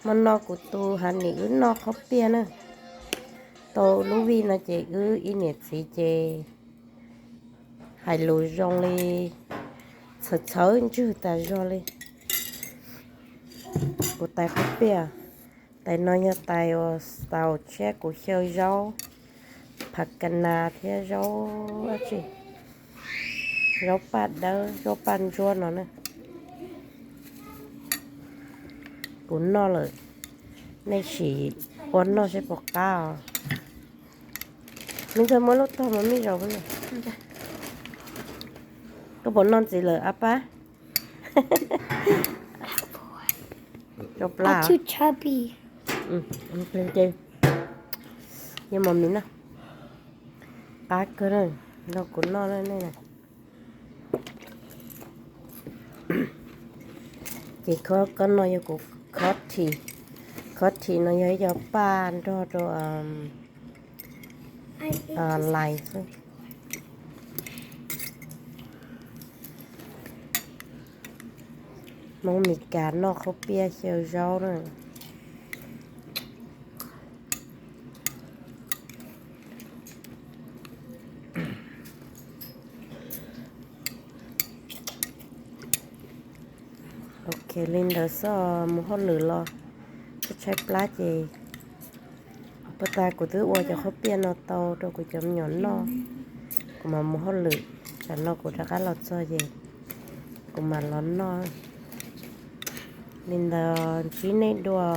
Hmo no kuv tus honey wb noj qhaub piaj na. Tau lub vij no ces wb ib niam txiv ces hais lus zoo li, txhawv txhawv ntswg tas zog li. Kuv tais qhaub piaj, tais no yog tais uas xaus tshiab kuv xyaw zaub phav ka nas thiab zaub dab tsi, zaub paj dawb, zaub paj ntsuab no na. Kuv noj lawm, nej sim ua noj seb puas qab os. Me ntxawg muab lub tog mas me zaum. Koj puas noj ntxiv lawm a pab? Rau plab. Yog mos mis na, qab kawg na, nrog kuv noj na nej na. Ces khob no yog kuv khob thi, khob thi no yog ib co paj nrog rau lais xwb. Hmoob Mes Kas noj qhaub piaj xyaw zaub na. Ok, li ntawd xwb, mus hauj lwm los tshaib tshaib plab ces, puag ta kuv twb ua cov qhaub piaj no tau rau kuv cov me nyuam noj, kuv mam mus hauj lwm, tsam no kuv rov qab los txog ces kuv mam los noj. Li ntawd ntsib nej dua.